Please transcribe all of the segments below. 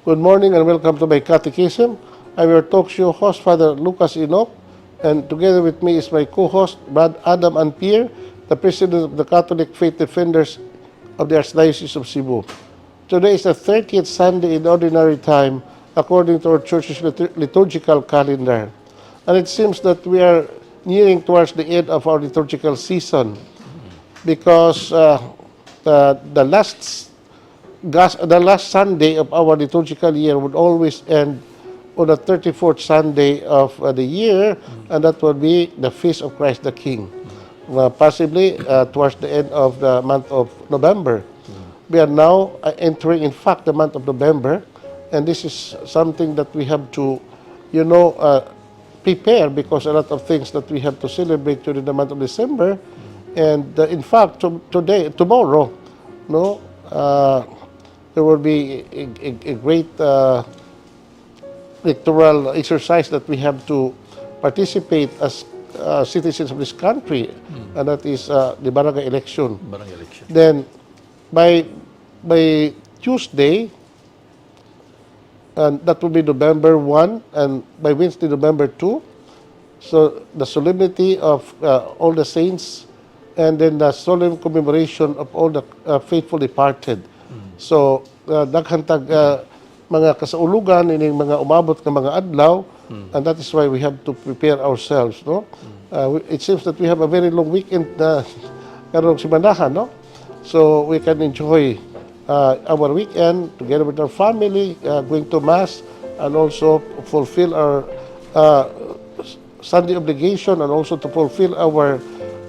Good morning and welcome to my catechism. I'm your talk show host, Father Lucas Enoch, and together with me is my co-host, Brad Adam Anpier, the president of the Catholic Faith Defenders of the Archdiocese of Cebu. Today is the 30th Sunday in Ordinary Time, according to our church's liturgical calendar. And it seems that we are nearing towards the end of our liturgical season because the last Sunday of our liturgical year would always end on the 34th Sunday of the year, and that would be the Feast of Christ the King, possibly towards the end of the month of November. We are now entering, in fact, the month of November, and this is something that we have to prepare because a lot of things that we have to celebrate during the month of December, and in fact, today, tomorrow, no, there will be a great electoral exercise that we have to participate as citizens of this country, and that is the barangay election. Barangay election. Then, by Tuesday, and that will be November 1, and by Wednesday, November 2, so the solemnity of all the saints, and then the solemn commemoration of all the faithful departed. So, daghan tag mga kasaulugan ining mga umabot nga mga adlaw, and that is why we have to prepare ourselves, no? It seems that we have a very long weekend na karong simanahan, no? So we can enjoy our weekend together with our family, going to mass, and also fulfill our Sunday obligation, and also to fulfill our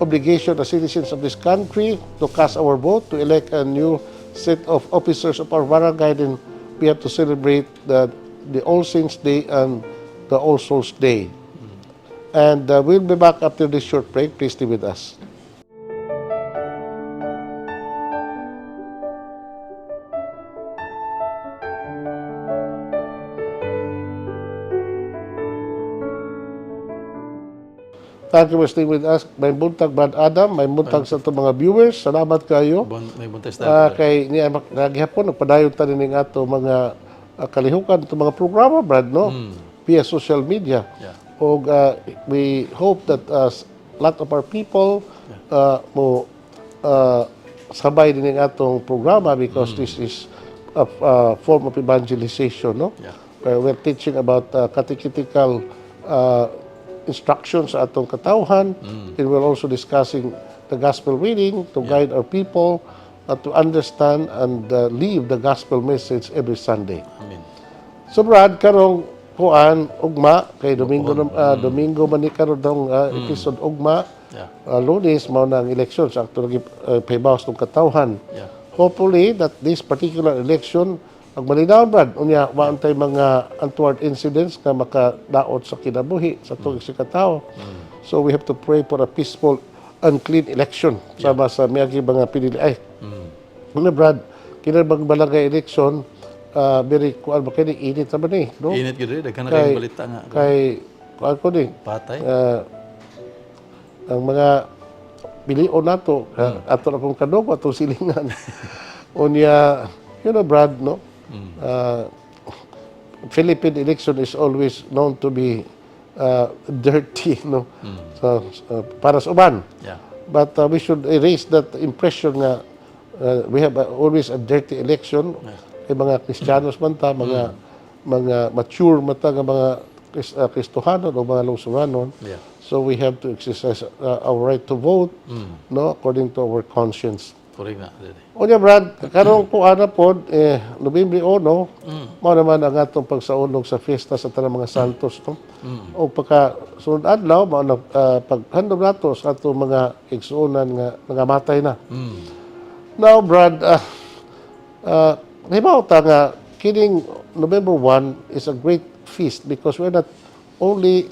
obligation as citizens of this country to cast our vote, to elect a new set of officers of our barangay. Then we have to celebrate the All Saints Day and the All Souls Day. And we'll be back after this short break. Please stay with us. Thank you for staying with us. Maayong buntag, Brad Adam. Maayong buntag sa atong mga viewers. Salamat kayo. Bon, maayong buntag sa Kay niya gihapon nagpadayon ta ning ato mga kalihukan ato mga programa, Brad, no, via social media. Og we hope that lot of our people mo sabay din ning atong programa because this is a form of evangelization, no? Yeah. Where we're teaching about catechetical instructions sa atong katawhan, and we're also discussing the gospel reading to guide our people to understand and live the gospel message every Sunday. Amen. So Brad, karong kuan ugma kay Domingo Domingo man ni karon dong episode ugma. Lunes mao na ang election sa ato lagi pahibaw sa atong katawhan. Hopefully that this particular election ang malinaw, Brad, unya wa tay mga untoward incidents nga makadaot sa kinabuhi sa atong mm. katao. So we have to pray for a peaceful and clean election sama sa miagi mga pinili ay. Una, Brad, kini bang barangay election, very kuan ba kini, init naman eh, no? Init gyud rin, daghan na kayong balita nga. Kay kuan ko ni Patay. Ang mga pilion nato, ato na pong kaduggo, atong silingan. Unya, Brad, no? Philippine election is always known to be dirty, no? So, para sa uban. But we should erase that impression nga we have always a dirty election. Kay mga Kristiyanos man ta, mga mature man ta nga mga Kristohanon o mga Lungsuranon. So we have to exercise our right to vote, no, according to our conscience. Correct na. Dili. Unya, Brad, karong po ana pod eh Nobyembre 1, mao naman ang atong pagsaulog sa fiesta sa tanang mga santos, no? O pagka sunod adlaw mao na paghandom nato sa atong mga igsuonan nga nangamatay na. Now, Brad, hibaw ta nga kining November 1 is a great feast because we're not only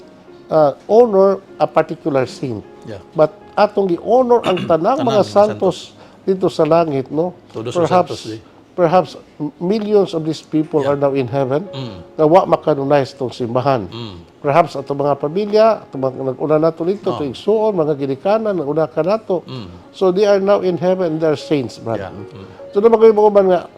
honor a particular saint, but atong gi-honor ang tanang mga Tanang mga santos dito sa langit, no? Todos los Perhaps santos, di. perhaps millions of these people are now in heaven na wa makanonize tong simbahan. Perhaps atong mga pamilya, atong mga nag-una nato dito, oh. Igsuon, mga ginikanan, nag-una ka nato. So they are now in heaven, they are saints, brother. So na mga uban nga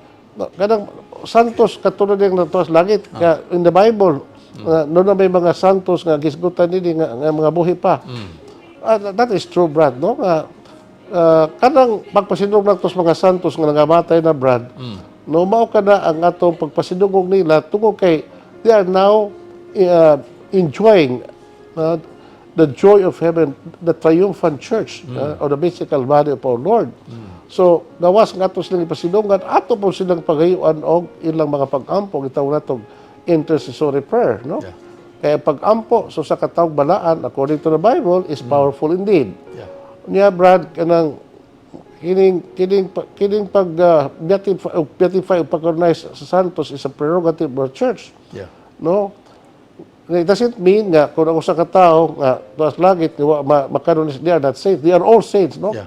kanang santos katulad ng natuas langit nga in the Bible, no na may mga santos nga gisgutan nini nga mga buhi pa. Ah, that is true, Brad, no? Nga kanang pagpasidungog nato sa mga santos nga nangamatay na, Brad, no, mao kana ang atong pagpasidungog nila tungod kay they are now enjoying the joy of heaven, the triumphant church, or the mystical body of our Lord. So, gawas nga ato silang ipasidungan, ato po silang pagayuan og ilang mga pag-ampo, gitawag nato intercessory prayer, no? Yeah. Kaya pag-ampo so sa katawag balaan, according to the Bible, is powerful indeed. Niya, Brad, kanang kining pag beatify o pag-canonize sa santos is a prerogative of the church. No? It doesn't mean nga kung ang usa ka tawo nga tuas langit nga wa ma-canonize, they are not saints. They are all saints, no? Yeah.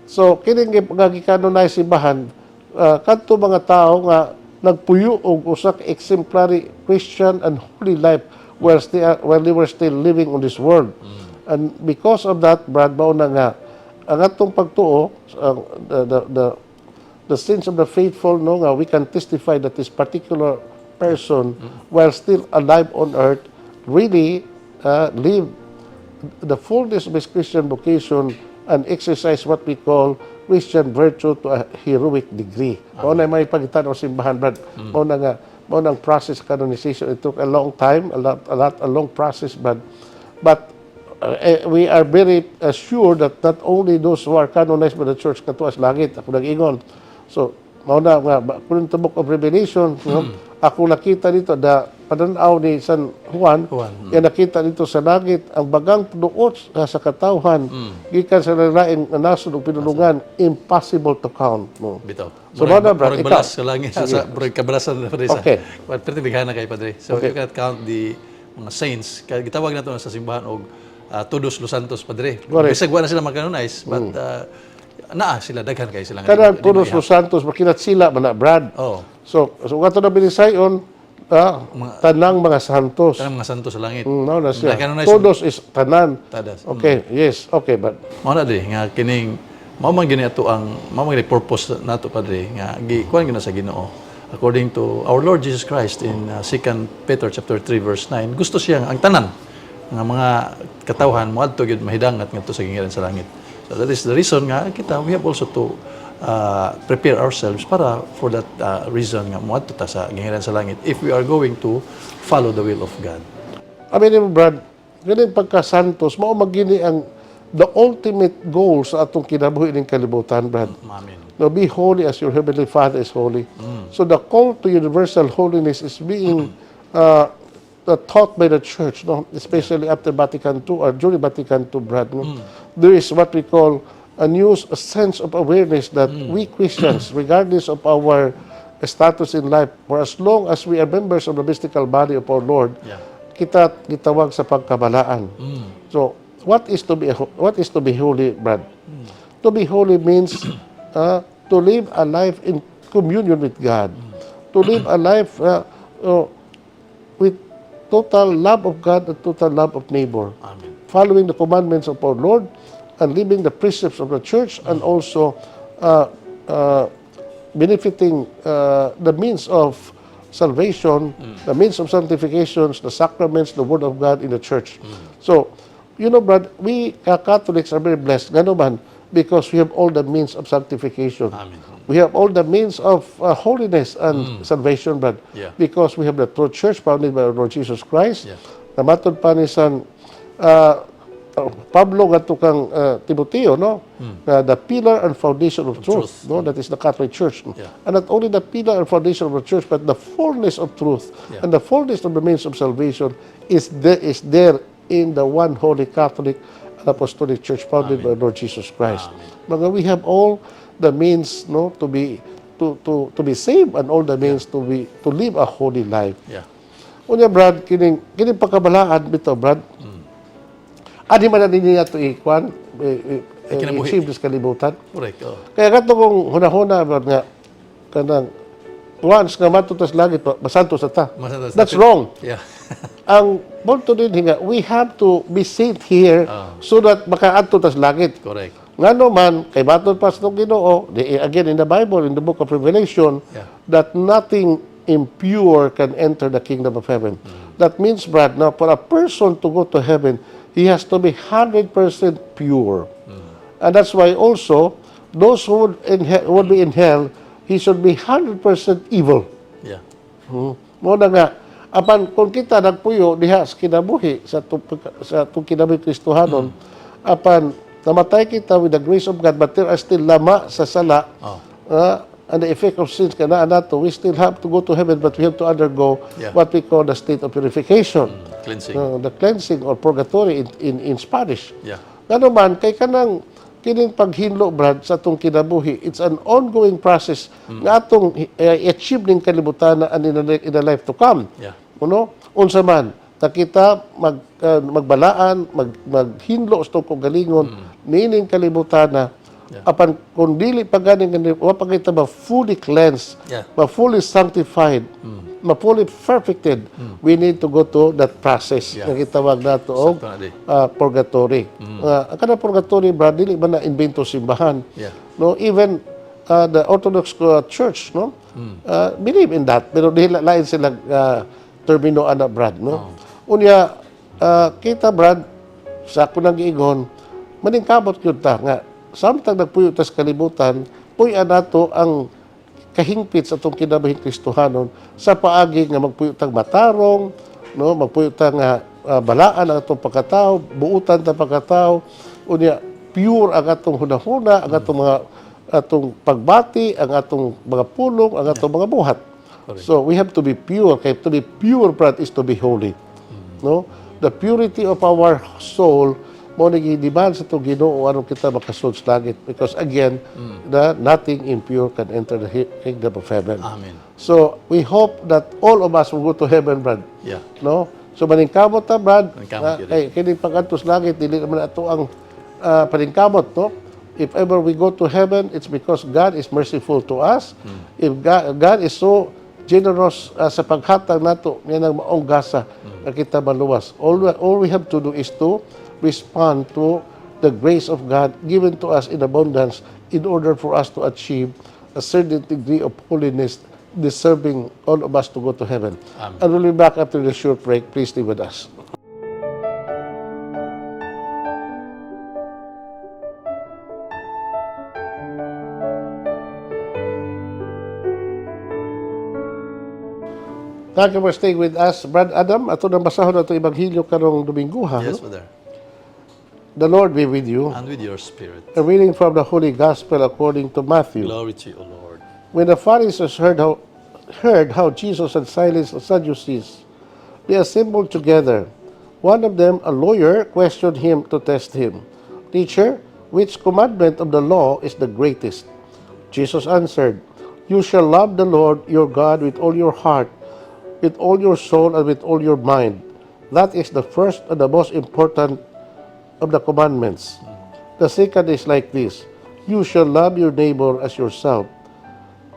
So kining nga gi-canonize simbahan, kadto mga tawo nga nagpuyo og usa ka exemplary Christian and holy life while they were still living on this world. And because of that, Brad, mao na nga ang atong pagtuo, ang the sins of the faithful, no, nga we can testify that this particular person, while still alive on earth, really live the fullness of his Christian vocation and exercise what we call Christian virtue to a heroic degree. Mao na may pagitanaw simbahan, Brad. Mao na nga mao nang process canonization. It took a long time, a long process, Brad. But we are very sure that not only those who are canonized by the church katuas langit, ako nag-ingon. So, mao na nga, according to the Book of Revelation, no, ako nakita dito, the pananaw ni San Juan, Juan. Yan nakita dito sa langit, ang bagang duot sa katawhan, gikan sa laing nasod ug pinulungan, impossible to count. No? Bitaw. So, mao na, Brad, Murag ikaw. balas sa langit. Sa murag kabalasan na, Padre. But pero na kay Padre. So you cannot count the mga saints. Kaya gitawag nato sa simbahan og Todos los Santos, Padre. Correct. Bisag wa na sila ma-canonize, but naa sila, daghan kay sila nga Kanang di Todos maiha. Los Santos, makinat sila man na, Brad. Oh, So kato na Binisayon, tanang mga santos. Tanang mga santos sa langit. Mao na siya. Na-canonize. Todos is tanan. Tadas. Okay, yes, okay, but Mao na di nga kining mao man gini ato ang mao man gini purpose nato, Padre, nga gikuan gyud na sa Ginoo. According to our Lord Jesus Christ in 2 Peter chapter 3 verse 9, gusto siya nga ang tanan nga mga katawhan moadto gyud, mahidangat ngadto sa gingharian sa langit. So that is the reason nga kita, we have also to prepare ourselves para for that reason nga moadto ta sa gingharian sa langit if we are going to follow the will of God. Aminin mo, Brad, ganin pagka-santos, mao magini ang the ultimate goal sa atong kinabuhi ning kalibutan, Brad. Amen. No, be holy as your heavenly Father is holy. So the call to universal holiness is being taught by the church, no? Especially after Vatican II or during Vatican II, Brad. No? There is what we call a new sense of awareness that we Christians, regardless of our status in life, for as long as we are members of the mystical body of our Lord, kita gitawag sa pagkabalaan. So, what is to be holy, Brad? To be holy means to live a life in communion with God. To live a life with total love of God and total love of neighbor. Amen. Following the commandments of our Lord and living the precepts of the church and also benefiting the means of salvation, the means of sanctifications, the sacraments, the Word of God in the church. So, Brad, we Catholics are very blessed. Ngano man, because we have all the means of sanctification. Amen. We have all the means of holiness and salvation, Brad. Because we have the true church founded by our Lord Jesus Christ. Namatod pa ni San Pablo ngadto kang Timoteo, no? Na the pillar and foundation of truth, truth. No? That is the Catholic Church. And not only the pillar and foundation of the church, but the fullness of truth and the fullness of the means of salvation is there in the one holy Catholic and Apostolic Church founded by Lord Jesus Christ. Mga we have all the means, no, to be saved and all the means to live a holy life. Unya, Brad, kining pagkabalaan bitaw, Brad. Adi man na niya to ikuan Kinabuhi. I-achieve sa kalibutan. Correct. Oh. Kaya kato kung hunahuna, Brad, nga kanang once nga maadto tas langit masantos na ta. Masantos. That's wrong. Ang punto din nga we have to be saint here so that makaadto tas langit. Correct. Ngano man kay matod pa sa Ginoo, again in the Bible, in the book of Revelation, that nothing impure can enter the kingdom of heaven. That means, Brad, now for a person to go to heaven, he has to be 100% pure. And that's why also, those who would be in hell, he should be 100% evil. Mao na nga, apan kung kita nagpuyo diha sa kinabuhi, sa atong kinabuhi Kristohanon, apan namatay kita with the grace of God, but there are still lama sa sala, and the effect of sins kana nato, we still have to go to heaven, but we have to undergo what we call the state of purification. Cleansing. The cleansing or purgatory in Spanish. Ngano man, kay kanang kining paghinlo, Brad, sa atong kinabuhi, it's an ongoing process nga atong achieve ning kalibutan and in the life to come. Uno, unsa man, ta kita magbalaan, maghinlo sa atong kaugalingon niining kalibutan na apan kung dili pa gani nga wa pa kita ma fully cleansed, ma fully sanctified, ma fully perfected, we need to go to that process nga gitawag nato og Sakto na di. Purgatory. Ang kanang purgatory, Brad, dili ba na invento simbahan? No, even the Orthodox Church, no, believe in that. Pero dili lain sila termino ana, Brad, no. Unya kita, Brad, sa ako nang giingon, maningkamot gyud ta nga samtang nagpuyo ta sa kalibutan, puy-an nato ang kahingpit sa atong kinabuhing Kristohanon sa paagi nga magpuyo tag matarong, no, magpuyo ta nga balaan ang atong pagkatao, buutan ta pagkatao, unya pure ang atong hunahuna, ang atong mga atong pagbati, ang atong mga pulong, ang atong mga buhat. So we have to be pure. Kay to be pure, Brad, is to be holy. No? The purity of our soul mao ni gidemand sa atong Ginoo aron kita makasud sa langit because again, the nothing impure can enter the kingdom of heaven. Amen. So we hope that all of us will go to heaven, Brad. No? So maningkamot ta, Brad. Maningkamot Na, yun. kay kini pag-adto sa langit dili naman ato ang paningkamot, no? If ever we go to heaven, it's because God is merciful to us. If God is so generous sa paghatag nato nga nang maong gasa nga kita maluwas. All we have to do is to respond to the grace of God given to us in abundance in order for us to achieve a certain degree of holiness deserving all of us to go to heaven. Amen. And we'll be back after the short break. Please stay with us. Thank you for staying with us. Brad Adam, ato nang basahon ato Ebanghelyo karong Domingo, ha? Yes, Father. The Lord be with you. And with your spirit. A reading from the Holy Gospel according to Matthew. Glory to you, O Lord. When the Pharisees heard how Jesus had silenced the Sadducees, they assembled together. One of them, a lawyer, questioned him to test him. "Teacher, which commandment of the law is the greatest?" Jesus answered, "You shall love the Lord your God with all your heart, with all your soul, and with all your mind. That is the first and the most important of the commandments. The second is like this: You shall love your neighbor as yourself.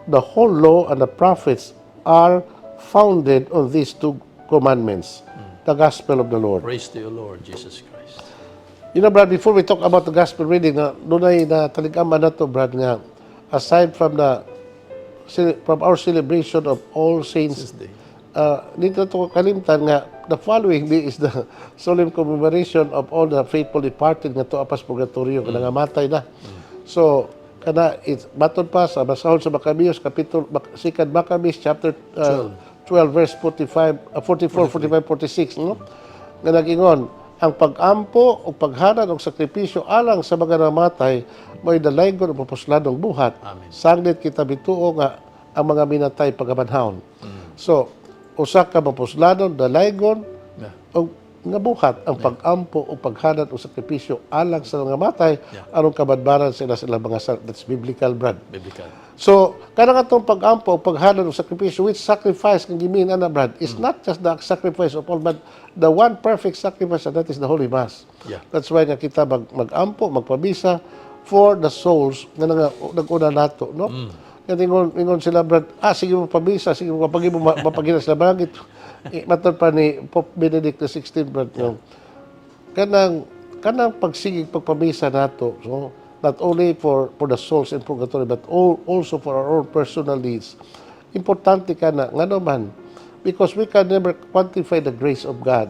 The whole law and the prophets are founded on these two commandments." The Gospel of the Lord. Praise to you, Lord Jesus Christ. Brad, before we talk about the Gospel reading, na dunay na talikaman na to, Brad, nga aside from our celebration of All Saints This day. Dito to kalimtan nga the following day is the solemn commemoration of all the faithful departed nga tuaa pas purgatorio, mm, nangamatay na. So kana it's matod pa sa basahon sa Maccabees kapitulo, Second Maccabees chapter 12 verse 45, 44, 45, 46, no, nga nagingon ang pag-ampo o paghalad og sakripisyo alang sa mga namatay mo'y dalaygon o mapuslanong buhat. Amen. Sanglit kita mituo nga ang mga minatay pagabanhawon. So, usa ka mapuslanon, dalaygon, og nga buhat ang pag-ampo o paghalad o sakripisyo alang sa mga matay aron kabadbaran sila sa ilang mga sala. That's biblical, Brad. Biblical. So, kanang atong pag-ampo o paghalad o sakripisyo, which sacrifice kang gimin ana, Brad, is not just the sacrifice of all, but the one perfect sacrifice, and that is the Holy Mass. That's why nga kita mag-ampo, magpamisa for the souls nga nag-una nato, no? Nga ingon sila, Brad, sige mo pamisa, sige mo mapagi mo mapagina sila barangit. Eh, matod pa ni Pope Benedict XVI, Brad, no? Kanang pagsige pagpamisa nato, so Not only for the souls in purgatory, but also for our own personal needs. Importante kana, ngano man, because we can never quantify the grace of God.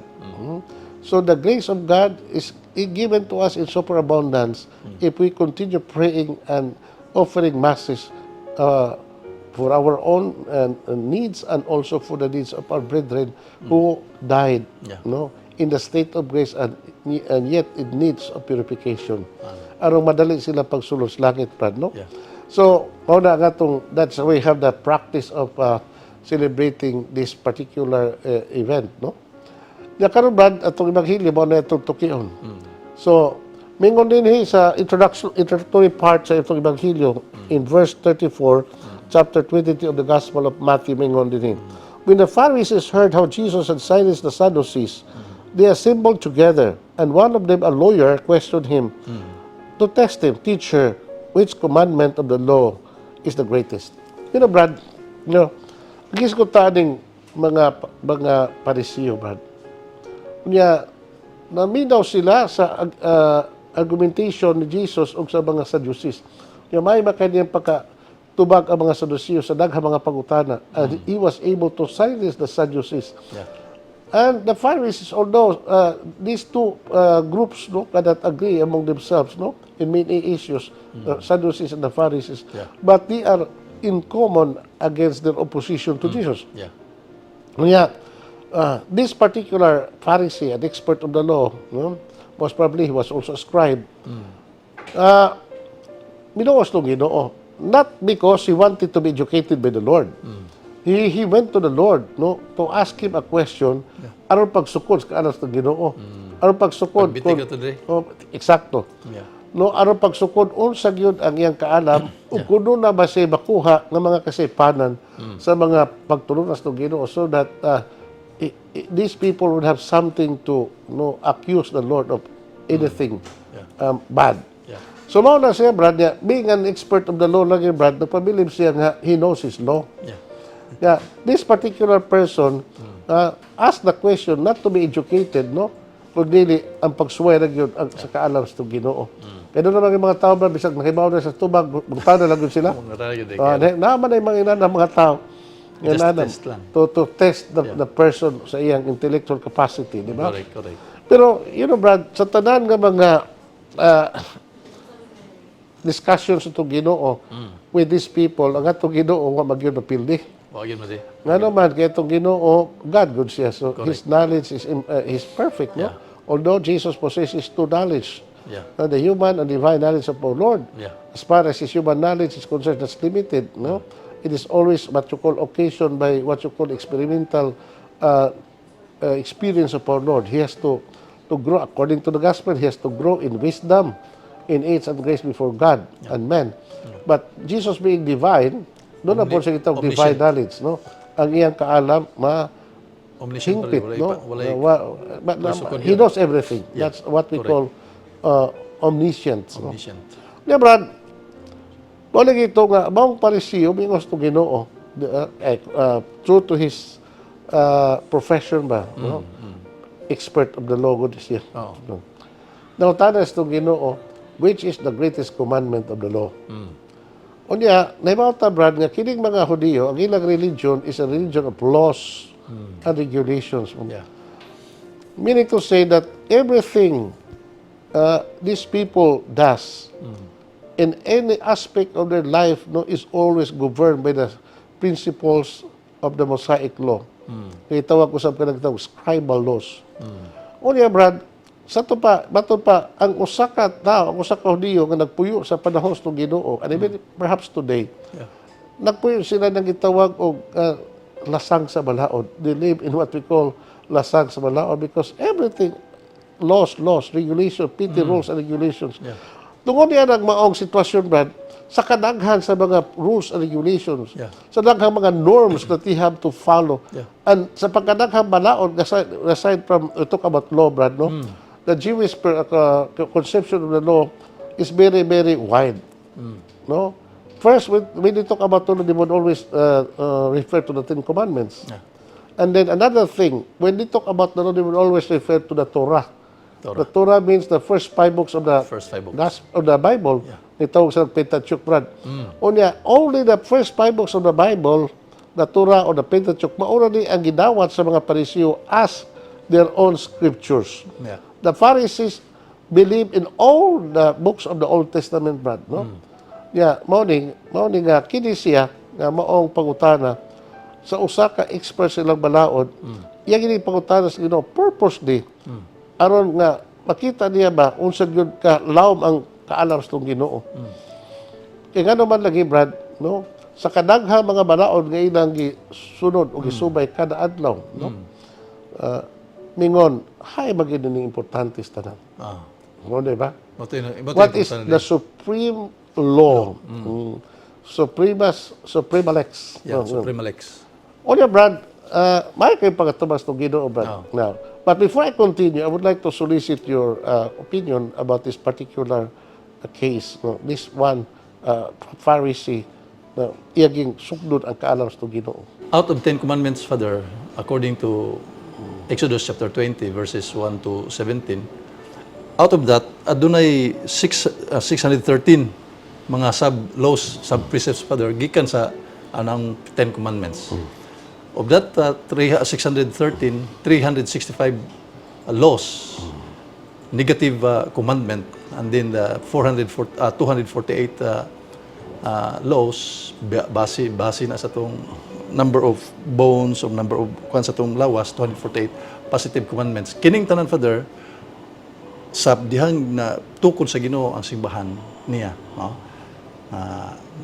So the grace of God is given to us in superabundance if we continue praying and offering masses for our own needs and also for the needs of our brethren who died, no, in the state of grace and yet it needs of purification, aron madali sila pagsulod sa langit, Brad, no? Yeah. So mao na nga tong, that's why we have the practice of celebrating this particular event, no? Ya karon, Brad, atong ebanghelyo mao na itong tukion. So mingon dinhi sa introduction introductory part sa itong ebanghelyo in verse 34, chapter 22 of the Gospel of Matthew, mingon dinhi: "When the Pharisees heard how Jesus had silenced the Sadducees, they assembled together, and one of them, a lawyer, questioned him to test him, 'Teacher, which commandment of the law is the greatest?'" Brad, gisgutan ning mga Parisiyo, Brad. Unya, naminaw sila sa argumentation ni Jesus ug sa mga Sadducees. Nya may makanyang pagka tubag ang mga Sadducees sa daghang mga pangutana, and he was able to silence the Sadducees. And the Pharisees, although these two groups, no, cannot agree among themselves, no, in many issues, the Sadducees and the Pharisees, but they are in common against their opposition to Jesus. Kaya, this particular Pharisee, an expert of the law, no, most probably he was also a scribe, minuos nung Ginoo. Not because he wanted to be educated by the Lord. He went to the Lord, no, to ask him a question aron pagsukod sa kaalam sa Ginoo. Aron pagsukod Pagbitig ka today. Oh, eksakto. No, aron pagsukod unsa gyud ang iyang kaalam ug kuno na ba siya makuha nga mga kasaypanan sa mga pagtulunas ng Ginoo so that these people would have something to, no, accuse the Lord of anything bad. So mao na siya, Brad, niya, being an expert of the law lang yun, Brad, nagpabilib siya nga he knows his law. Yeah, this particular person asked the question not to be educated, no? Kundi ang pagsuway ra gyud ang sa kaalam sa Ginoo. Kaya doon naman yung mga tao ba, bisag nakibaw na sa tubag, magtana lang yun sila. Mga tao yun, eh. Naman ay mga ina ng mga tao. Nga Just nanam, test lang. to test the person sa iyang intellectual capacity, di ba? Correct. Pero, Brad, sa tanan nga mga discussions sa Ginoo with these people, ang atong Ginoo wa magyud mapildi. Wa gyud mo di. Nga naman, kay itong Ginoo, God good siya. So, His knowledge is perfect, no? Yeah. Although Jesus possesses two knowledge, the human and divine knowledge of our Lord. As far as his human knowledge is concerned, that's limited, no? It is always what you call occasion by what you call experimental experience of our Lord. He has to grow, according to the gospel, he has to grow in wisdom, in age and grace before God and men. But Jesus being divine, doon na po siya itong divine Omniscient. Knowledge, no? Ang iyang kaalam, ma Omniscient hingpit, pala, walay no? walay But, sukod he yun. Knows everything. That's what we correct. Call omniscient, no? Omniscient. Yeah, Brad, wala ito nga, maong Parisiyo, mingos to Ginoo, true to his profession ba, no? Expert of the law, good siya. Oo. No. Now, tanas to Ginoo, which is the greatest commandment of the law? Unya, nahibaw ta, Brad, nga kining mga Hudiyo, ang ilang religion is a religion of laws and regulations. Meaning to say that everything these people does in any aspect of their life, no, is always governed by the principles of the Mosaic law. Kaya tawag ko sa kanang tawag, scribal laws. Unya, Brad, sa to pa, bato pa, ang usa ka tao, ang usa ka Hudiyo nga nagpuyo sa panahon sa Ginoo, and even perhaps today, nagpuyo sila ng gitawag og lasang sa balaod. They live in what we call lasang sa balaod because everything, laws, laws, regulation, petty rules and regulations. Tungod niya ng maong sitwasyon, Brad, sa kadaghan sa mga rules and regulations, sa daghang mga norms that we have to follow, and sa pagkadaghang balaod, aside from, we talk about law, Brad, no? The Jewish conception of the law is very, very wide. No? First, when they talk about law, they would always refer to the Ten Commandments. And then another thing, when they talk about the law, they would always refer to the Torah. Torah. The Torah means the first five books of the First five books. Of the Bible. Nitawag sa Pentateuch, Brad. Unya, only the first five books of the Bible, the Torah or the Pentateuch, maura ni ang gidawat sa mga Pariseo as their own scriptures. The Pharisees believe in all the books of the Old Testament, Brad, no? Yeah, mao ni nga kini siya nga maong pangutana sa usa ka expert silang balaod. Iya gini pangutana sa Ginoo purposely aron nga makita niya ba unsa gyud ka lawom ang kaalam sa atong Ginoo. Kay ngano man lagi, Brad, no? Sa kadaghang mga balaod nga ilang gisunod o gisubay kada adlaw, no? Mingon, hay magid ning importante sa tanan. Mo, di ba? Mao What is the supreme law? Supremas, suprema lex. Yeah, No. Suprema Lex. Onya, Brad, may kayo pagkatubas ng Ginoo, Brad. Oh. Now, but before I continue, I would like to solicit your opinion about this particular case. No? This one Pharisee na iyaging sugdon ang kaalam sa Ginoo. Out of 10 Commandments, Father, according to Exodus chapter 20, verses 1 to 17, out of that, adunay 613 mga sub-laws, sub-precepts, Father, gikan sa anang 10 Commandments. Of that 613, 365 laws, negative commandment, and then the 404, 248 laws, base na sa atong number of bones or number of kwan sa atong lawas, 248 positive commandments. Kining tanan, Father, sa dihang na tukod sa Ginoo ang simbahan niya, no?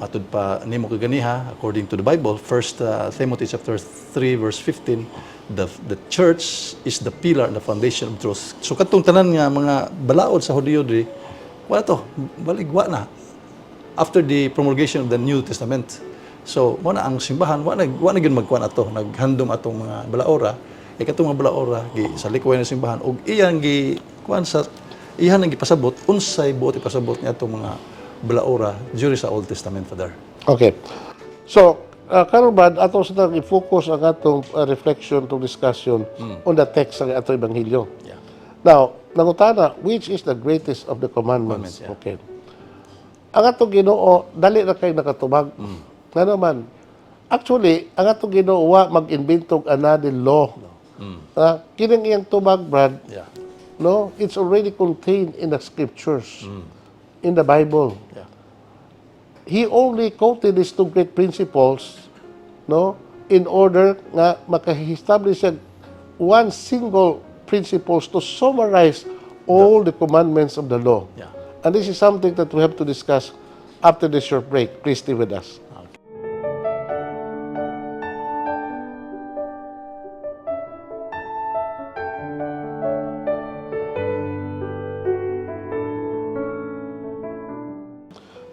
Matud pa nimo kaganiha, according to the Bible, First Timothy chapter 3 verse 15, the church is the pillar and the foundation of truth. So katong tanan nga mga balaod sa Hudiyo diri, wala to, baligwa na after the promulgation of the New Testament. So mo na ang simbahan, wa na gyud magkuan ato, naghandom atong mga balaora, e katong mga balaora gi sa likway ng simbahan ug iyang gi kuan sa iyan ang gipasabot unsay buot ipasabot niya atong mga balaora during sa Old Testament, Father. Okay. So, karon, Brad, ato sa tang i-focus ang atong reflection to discussion on the text sa atong ebanghelyo. Now, nangutana, which is the greatest of the commandments? Commandments, yeah. Okay. Ang atong Ginoo, dali na kay nakatubag. Ngano man, actually, ang atong Ginoo wa mag-invento og another law. Kining iyang tubag, Brad, no, it's already contained in the scriptures, in the Bible. He only quoted these two great principles, no, in order nga maka-establish siya one single principles to summarize all the commandments of the law. And this is something that we have to discuss after this short break. Please stay with us. Okay.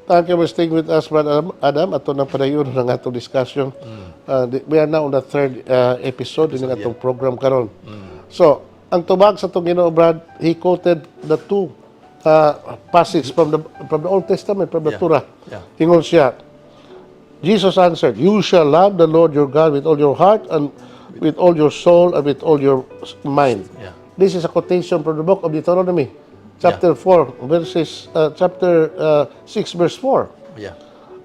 Thank you for staying with us, Brother Adam. Adam, ato na padayon ng atong discussion. We are now on the third episode in atong program karon. So, ang tubag sa atong Ginoo, Brad, he quoted the two passage from the Old Testament, from the Torah. Ingon siya, Jesus answered, "You shall love the Lord your God with all your heart and with all your soul and with all your mind." This is a quotation from the book of Deuteronomy, chapter 4, verses, chapter 6, verse 4.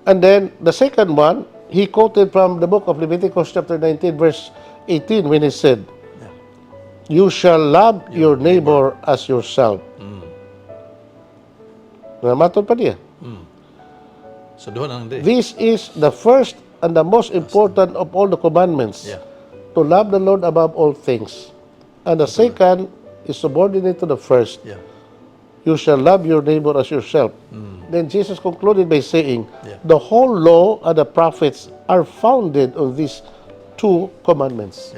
And then the second one, he quoted from the book of Leviticus, chapter 19, verse 18, when he said, "You shall love your neighbor as yourself." Na matod pa niya. So duha na lang di. This is the first and the most important of all the commandments. To love the Lord above all things. And the second is subordinate to the first. You shall love your neighbor as yourself. Then Jesus concluded by saying, "The whole law and the prophets are founded on these two commandments."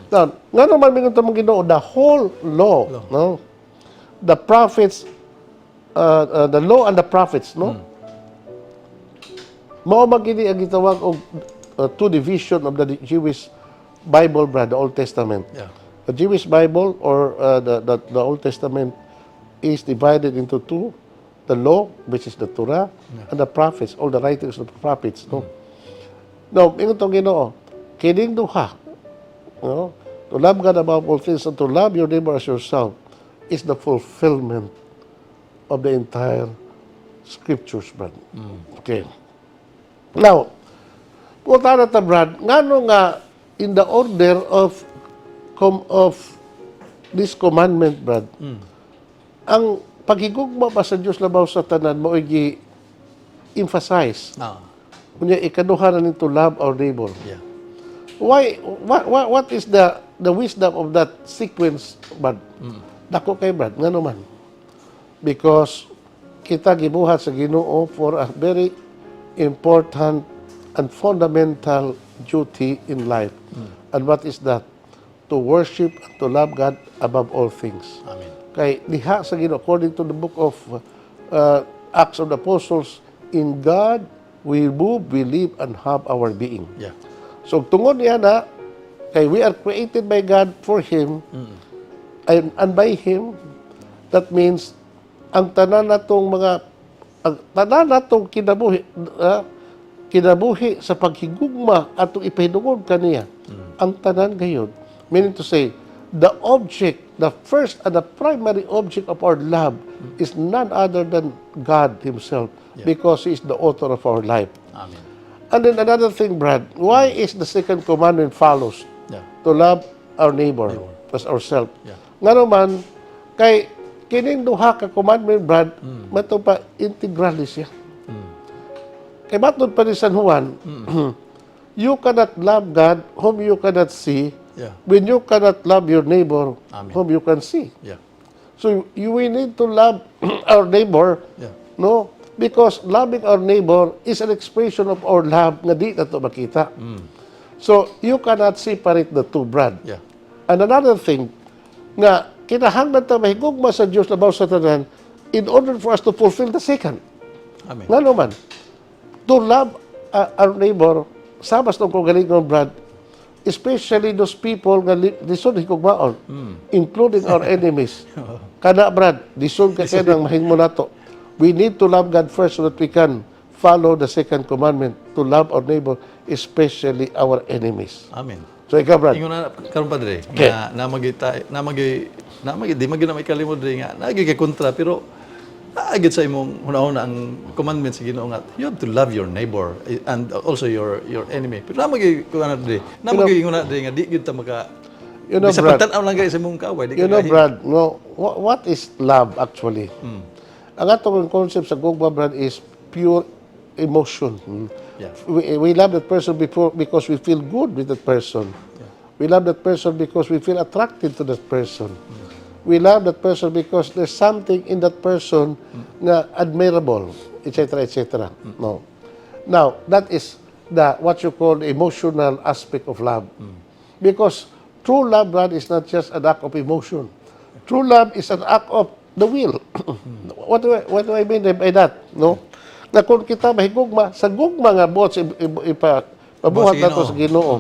Now, nga naman mingon tamang Ginoo, the whole law, no? The prophets, the law and the prophets, no? Mao man gini ang gitawag og two division of the Jewish Bible, brad, the Old Testament. The Jewish Bible or the Old Testament is divided into two: the law, which is the Torah, and the prophets, all the writings of the prophets, no? Now, ingon tong Ginoo, kining duha, no? To love God above all things and to love your neighbor as yourself is the fulfillment of the entire Scriptures, Brad. Okay. Now, punta na ta, Brad, ngano nga in the order of this commandment, Brad, ang paghigugma ba sa Dios labaw sa tanan mo gi emphasize. Unya ikaduha na nito, love our neighbor. Why what is the wisdom of that sequence, Brad? Dako kay, Brad, ngano man? Because kita gibuhat sa Ginoo for a very important and fundamental duty in life. And what is that? To worship and to love God above all things. Amen. Kay liha sa Ginoo, according to the book of Acts of the Apostles, in God we move, we live, and have our being. So tungod niya na, kay we are created by God for Him, and by Him, that means, ang tanan natong kinabuhi, kinabuhi sa paghigugma atong ipahinungod kaniya, ang tanan gayud. Meaning to say, the object, the first and the primary object of our love is none other than God Himself, because He is the author of our life. Amen. And then another thing, Brad, why is the second commandment follows? To love our neighbor as ourselves. Ngano man, kay kining duha ka commandment, Brad, mato pa integral siya. Kay matod pa ni San Juan, you cannot love God whom you cannot see when you cannot love your neighbor Amen. Whom you can see. So we need to love our neighbor, no? Because loving our neighbor is an expression of our love nga di na to makita. So you cannot separate the two, Brad. And another thing, nga kinahanglan ta mahigugma sa Dios labaw sa tanan in order for us to fulfill the second. Amen. Ngano man, to love our neighbor, sama sa itong kaugalingon, Brad, especially those people nga lisod higugmaon, including our enemies. Kana, Brad, lisod ka kay nang mahimo nato. We need to love God first so that we can follow the second commandment to love our neighbor, especially our enemies. Amen. So ikaw, Brad. Ingon na karon, padre, nga namagi ta namagi namagi di magi na may kalimod dre nga nagi kay kontra, pero naagid sa imong hunahuna ang commandment sa Ginoo nga you have to love your neighbor and also your enemy. Pero namagi kuan na dre. Namagi ingon na dre nga di gyud ta maka Bisa Brad, pagtan-aw lang kay sa imong kaaway di ka You know, Brad, no, what is love actually? Ang atong concept sa gugma, Brad, is pure emotion. We love that person before because we feel good with that person. We love that person because we feel attracted to that person. We love that person because there's something in that person na admirable, etc., etc. No. Now, that is the what you call the emotional aspect of love. Because true love, Brad, is not just an act of emotion. True love is an act of the will. What do I mean by that? No? Na kung kita mahigugma, sa gugma nga buot sa ipa, pabuhat Buhat sa nato sa Ginoo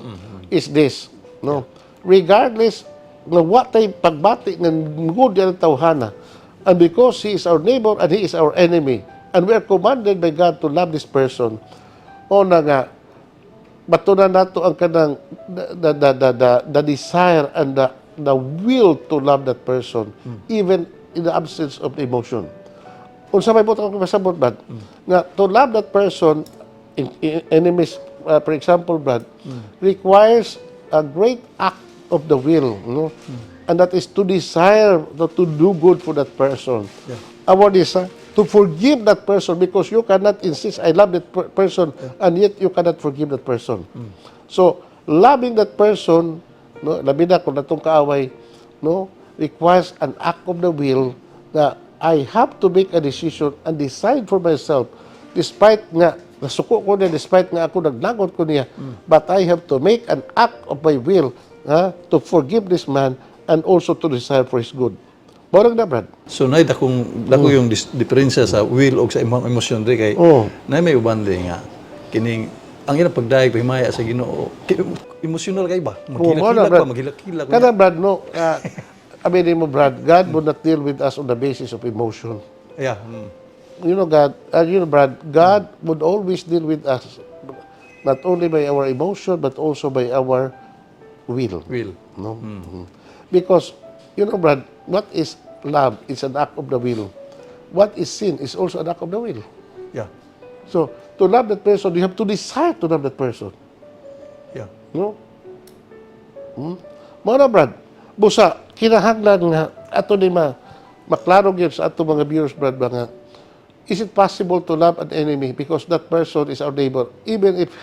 is this, no? Regardless nga wa tay pagbati nga good ang tawhana, and because he is our neighbor and he is our enemy, and we are commanded by God to love this person, o na nga batunan nato ang kanang the desire and the will to love that person even in the absence of emotion. Unsa may buot akong pasabot, Brad? Nga to love that person in enemies, for example, Brad, requires a great act of the will, no? And that is to desire to do good for that person. Our desire to forgive that person, because you cannot insist, "I love that person," and yet you cannot forgive that person. So, loving that person, no, labi na kung natong kaaway, no, requires an act of the will na I have to make a decision and decide for myself despite nga nasuko ko niya, despite nga ako naglagot ko niya, but I have to make an act of my will, ha, to forgive this man and also to desire for his good. Borang na, Brad. So nay dakong dako yung diferensya sa will og sa imong emosyon dre kay nay may uban dre nga kining ang ilang pagdayeg pahimaya sa Ginoo emosyonal kay ba, Oo, mo na, maghilak-hilak Brad. ba, maghilak-hilak. Kada, Brad, no, aminin mo, Brad, God would not deal with us on the basis of emotion. You know, Brad, God would always deal with us not only by our emotion but also by our will. Will. No? Because, you know, Brad, what is love? It's an act of the will. What is sin is also an act of the will. So, to love that person, you have to desire to love that person. No? Mao na, Brad. Busa, kinahanglan nga ato ni ma maklaro gyud sa ato mga viewers, Brad, ba nga is it possible to love an enemy because that person is our neighbor? Even if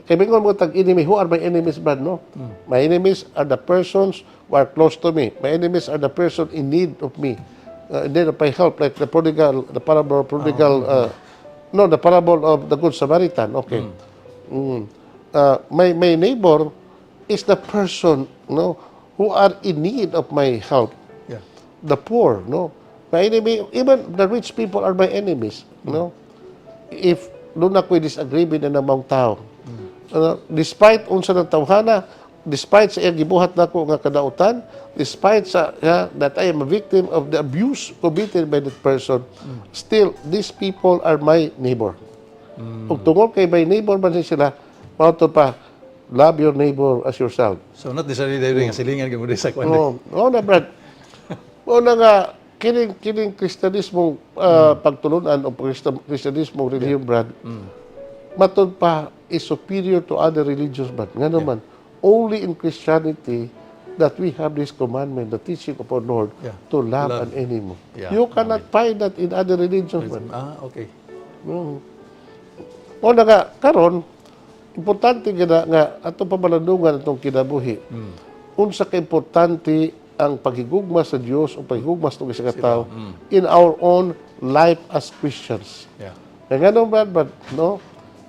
kay mingon mo tag enemy, who are my enemies, Brad, no? My enemies are the persons who are close to me. My enemies are the person in need of me, in need of my help, like the prodigal, the parable of prodigal, no, the parable of the Good Samaritan. Okay. My neighbor is the person, no, who are in need of my help. The poor, no? My enemy, even the rich people are my enemies, no? If duna ko'y disagreement na namang tao. Despite unsa ng tawhana, despite sa iyang gibuhat nako nga kadautan, despite sa that I am a victim of the abuse committed by that person, still these people are my neighbor. Ug tungod kay my neighbor man sila, mao to pa, love your neighbor as yourself. So not necessarily dili nga silingan gyud mo sa kwan. Oo, na, Brad. Oo na nga, kining Kristiyanismo pagtulunan o Kristiyanismo relihiyon, Brad, matud pa is superior to other religions, Brad. Nga naman, only in Christianity that we have this commandment, the teaching of our Lord, to love Love. An enemy. You cannot find that in other religions, Brad. Ah, okay. Mao na nga, karon, importante gina nga atong pamalandungan atong kinabuhi. Unsa ka importante ang paghigugma sa Dios o paghigugma sa isa ka tawo in our own life as Christians. Kaya nga no, Brad, but no,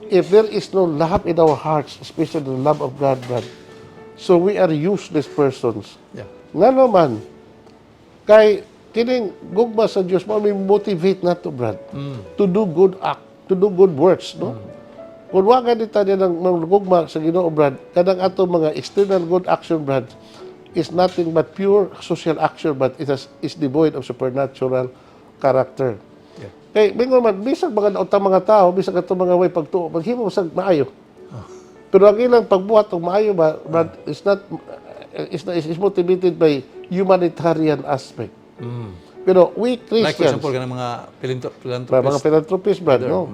if there is no love in our hearts, especially the love of God, Brad, so we are useless persons. Nga naman, kay kining gugma sa Dios mo may motivate nato, Brad, to do good act, to do good works, no? Kung wa gani ta niya ng gugma sa Ginoo, Brad, kanang ato mga external good action, Brad, is nothing but pure social action, but it is devoid of supernatural character. Kay mingon man bisag mga utang mga tao, bisag ato mga way pagtuo, maghimo sa maayo. Pero ang ilang pagbuhat og maayo ba, Brad, is not is motivated by humanitarian aspect. Pero we Like for Christians, example, kanang mga mga philanthropist. Philanthropists, Brad, no?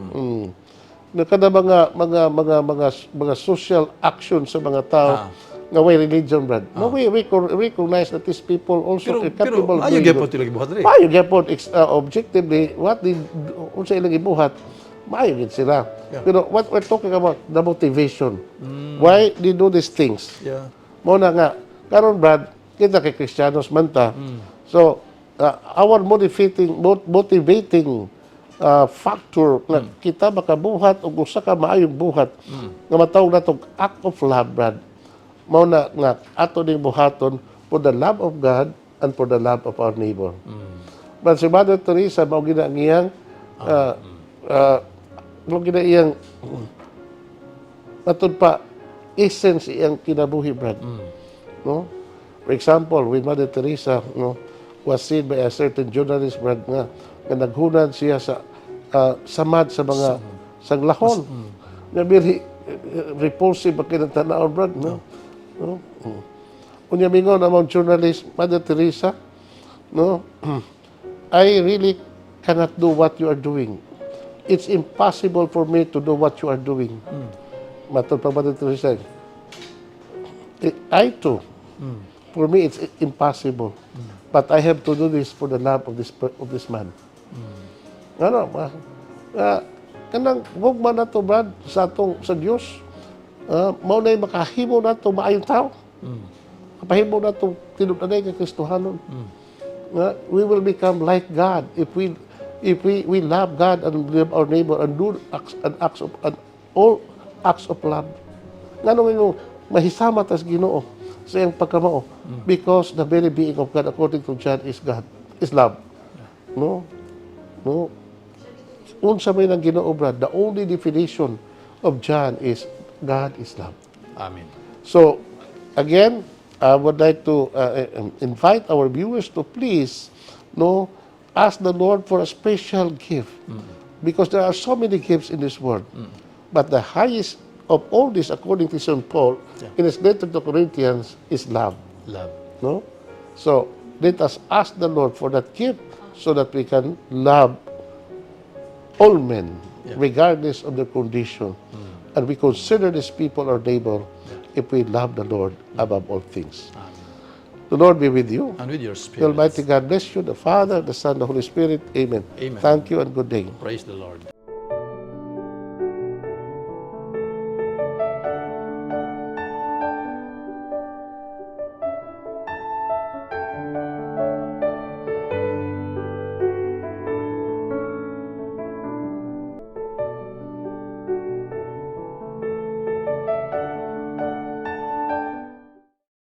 Na kada mga social action sa mga tao nga way religion, Brad. No, we recognize that these people also Pero are pero capable of ayo doing gyapon good. sila gibuhat diri. Maayo gyapon objectively what they unsa ilang gibuhat, maayo gid sila. Pero what we're talking about, the motivation. Why they do these things? Mao na nga karon, Brad, kita kay Kristiyanos man ta. So our motivating factor nga kita makabuhat og usa ka maayong buhat nga matawag natong act of love, Brad. Mao na nga ato ning buhaton for the love of God and for the love of our neighbor. But si Mother Teresa, mao gina iyang matud pa essence iyang kinabuhi, Brad. No? For example, with Mother Teresa, no, was seen by a certain journalist, Brad, nga naghunad siya sa samad sa mga sanglahon. Nga very repulsive ang kinatanaw, Brad, no? No? Unya mingon ang mga journalist, "Mother Teresa, no, I really cannot do what you are doing. It's impossible for me to do what you are doing." Matod pa Mother Teresa, "I too, for me it's impossible. But I have to do this for the love of this man." Ano, kanang gugma na to, Brad, sa atong sa Dios. Mao na makahimo nato maayong tao. Kapahimo nato tinud-anay nga Kristohanon. Nga we will become like God if we love God and love our neighbor and do acts and acts of and all acts of love. Ngano yung mahisama tas Ginoo sa iyang pagkamao? Because the very being of God, according to John, is God, is love. No? No? Unsa may nang Ginoo, Brad, the only definition of John is God is love. Amen. So, again, I would like to invite our viewers to please, no, ask the Lord for a special gift. Because there are so many gifts in this world. But the highest of all this, according to St. Paul, in his letter to Corinthians, is love. Love. No? So, let us ask the Lord for that gift so that we can love All men, regardless of their condition. And we consider these people our neighbor if we love the Lord above all things. The Lord be with you. And with your The spirit. Almighty God bless you, the Father, the Son, the Holy Spirit. Amen. Amen. Thank you and good day. Praise the Lord.